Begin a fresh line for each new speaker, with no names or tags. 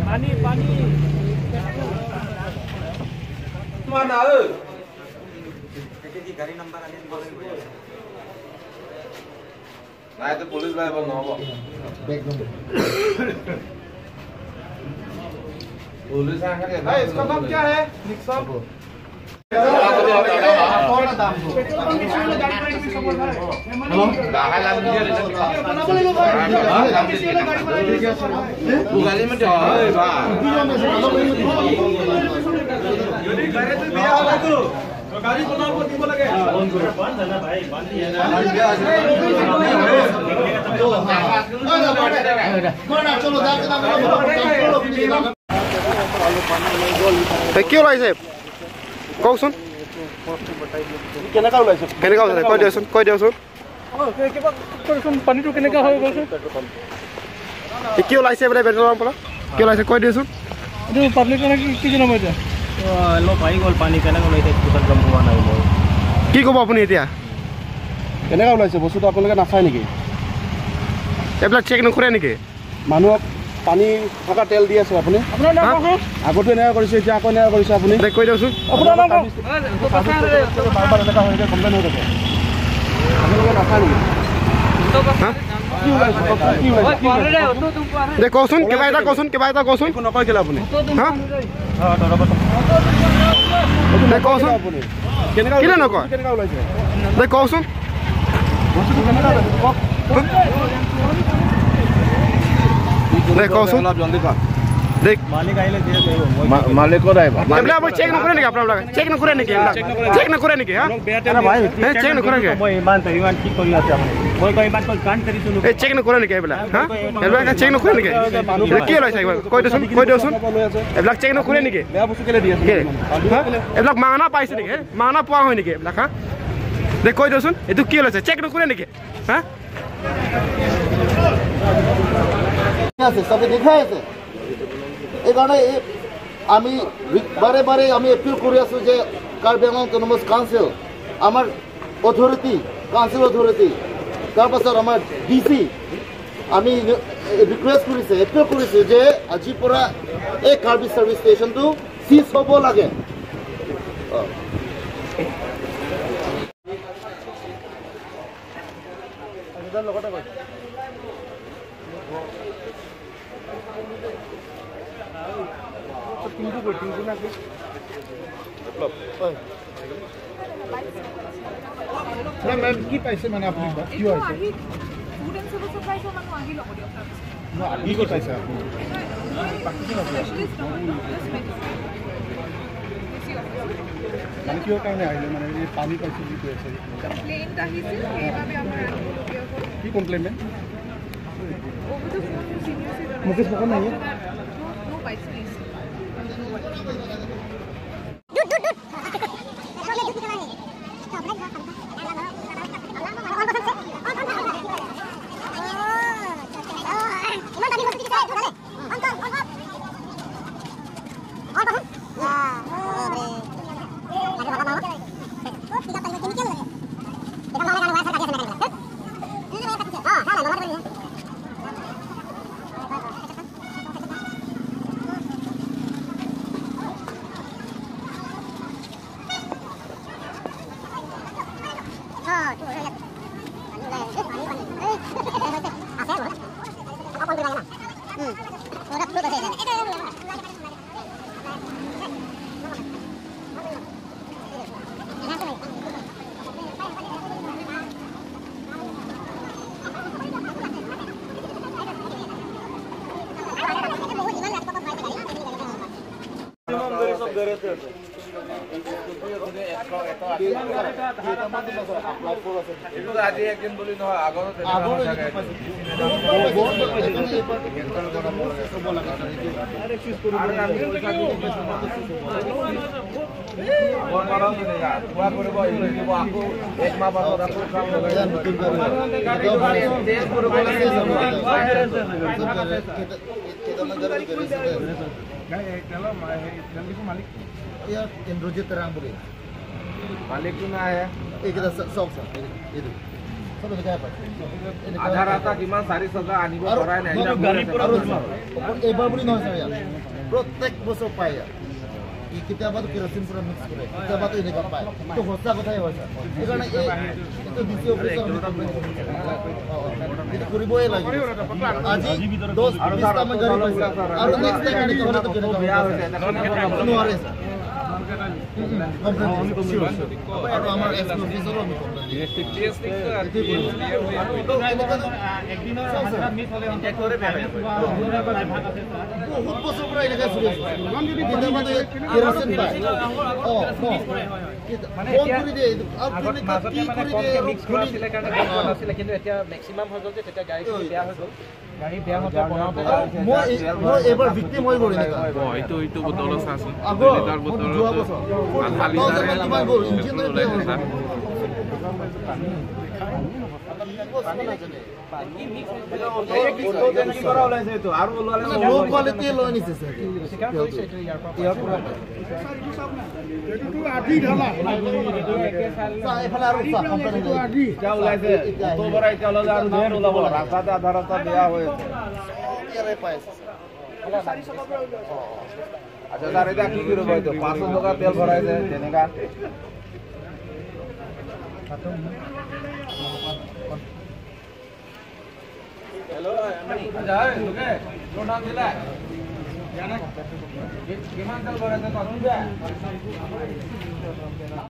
पानी पानी
নাই তো পুলিচ ভাই নহব पुलिस
इसका नाम क्या है? निक्सन।
কি ওলাইছে কওকচোন?
কেনেকা ওলাইছে?
কেনেকা ওলাইছে কৈ দিয়কচোন, কৈ দিয়কচোন।
পানীটো কেনেকা হৈ গৈছে?
কি ওলাইছে বোলে পেট্ৰল পাম্পৰ? কি ওলাইছে কৈ দিয়কচোন।
এইটো পাব্লিক মানে কি জনাব এতিয়া?
অলপ আহি গ'ল পানী, কেনেকৈ ওলাইছে পিছত গম পোৱা নাই মই।
কি ক'ব আপুনি এতিয়া?
কেনেকা ওলাইছে বস্তুটো আপোনালোকে নাচায় নেকি?
এইবিলাক চেক নকৰে নেকি?
মানুহক পানী থকা তেল দি আছে আপুনি। আগতে এনেকুৱা কৰিছে, এতিয়া আকৌ এনেকুৱা কৰিছে আপুনি।
কৈ দিয়কচোন।
বাৰ বাৰ এনেকুৱা হৈ থাকে, কমপ্লেইন হৈ থাকে, আপোনালোকে নাচায় নেকি? কি ওলাইছে? কি ওলাইছে
দে কওকচোন, কিবা এটা কওকচোন, কিবা এটা কওকচোন।
একো নকয় কেলে আপুনি?
হা দে কওকচোন
আপুনি কেনেকা
কেলে নকয়?
কেনেকা ওলাইছে
দে কওকচোন।
বস্তুটো কেনেকা ওলাইছে কওক।
দে কওকচোন। দেখ
মালিক আহিলে দিয়ে দিব।
মালিক ক'ত আহিব?
এইবিলাক আপুনি চেক নকৰে নেকি? আপোনালোকে চেক নকৰে নেকি? এইবিলাক চেক নকৰে নেকি? হা চেক নকৰে নেকি?
মই ইমান ইমান কি কৰি আছে আপুনি? মই কয় ইমান কাণ কৰিছো।
এই চেক নকৰে নেকি এইবিলাক? হা এইবিলাক চেক নকৰে নেকি? কি ওলাইছে কৈ দিয়কচোন, কৈ দিয়কচোন। এইবিলাক চেক নকৰে নেকি?
বেয়া বস্তু কেলে দি আছে?
এইবিলাক মাঙনা পাইছে নেকি? মাঙনা পোৱা হয় নেকি এইবিলাক? হা দে কৈ দিয়কচোন, এইটো কি ওলাইছে? চেক নকৰে নেকি? হা
আছে চবে দেখাই আছে। এইকাৰণে এই আমি বাৰে বাৰে আমি এপিল কৰি আছোঁ যে কাৰ্বি আংলং অট'নমাছ কাউন্সিল, আমাৰ অথৰিটি, কাউন্সিল অথৰিটি, তাৰপাছত আমাৰ ডি চি, আমি ৰিকুৱেষ্ট কৰিছে, এপিল কৰিছোঁ যে আজিৰ পৰা এই কাৰ্বি ছাৰ্ভিচ ষ্টেচনটো চিজ হ'ব লাগে।
মেম কি পাইছে মানে আপুনি? কি হৈছে? কি পাইছে আপুনি? মানে কিহৰ কাৰণে আহিলে? মানে এই পানী পাইছে বুলি কৈ আছে। কি কমপ্লেইন মেম? মুকেশ ফুকন নাই?
আছে।
আজি একদিন বুলি নহয়, আগৰো
ইন্দ্ৰজিৎ ৰাং বুলি
মালিকটো নাই,
এইকেইটা চাওক ছাৰ, এইটো
আধা ৰাস্তা কিমান 4 চকা আনিব পৰাই নাই।
এইবাৰ বুলি নহয় ছাৰ, ইয়াত প্ৰত্যেক বছৰ পায়। ইয়াত কেতিয়াবাতো কেৰচিন পুৰা মিক্স কৰে, কেতিয়াবাতো এনেকুৱা পায়। এইটো সঁচা কথাই হয় ছাৰ। সেইকাৰণে এইটো ডি চি অফিচৰ এইটো কৰিবই লাগিব। আজি 10 20টামান গাড়ী পাইছে আৰু নেক্সট টাইম এনেকুৱা হ'লেতো কেনেকুৱা নোৱাৰে ছাৰ। আৰু আমাৰ এছ পি অফিচৰো আমি কমপ্লেইন বহুত বছৰৰ পৰা এনেকৈ চলি আছে। কেতিয়াবাতো কেৰাচিন পায়, অঁ বন্ধ কৰি দিয়ে আৰু কেনেকুৱা কি কৰি দিয়ে আৰু খুলি মই এইবাৰ ভিক্টিম হৈ গ'ল। যোৱা বছৰ কিমান গ'ল ইঞ্জিন বেয়া হৈ গ'ল।
আচ্ছা ছাৰ, এতিয়া কি কৰিব? এইটো 500 টকা তেল ভৰাইছে তেনেকা। কিমান তেল ভৰাইছে?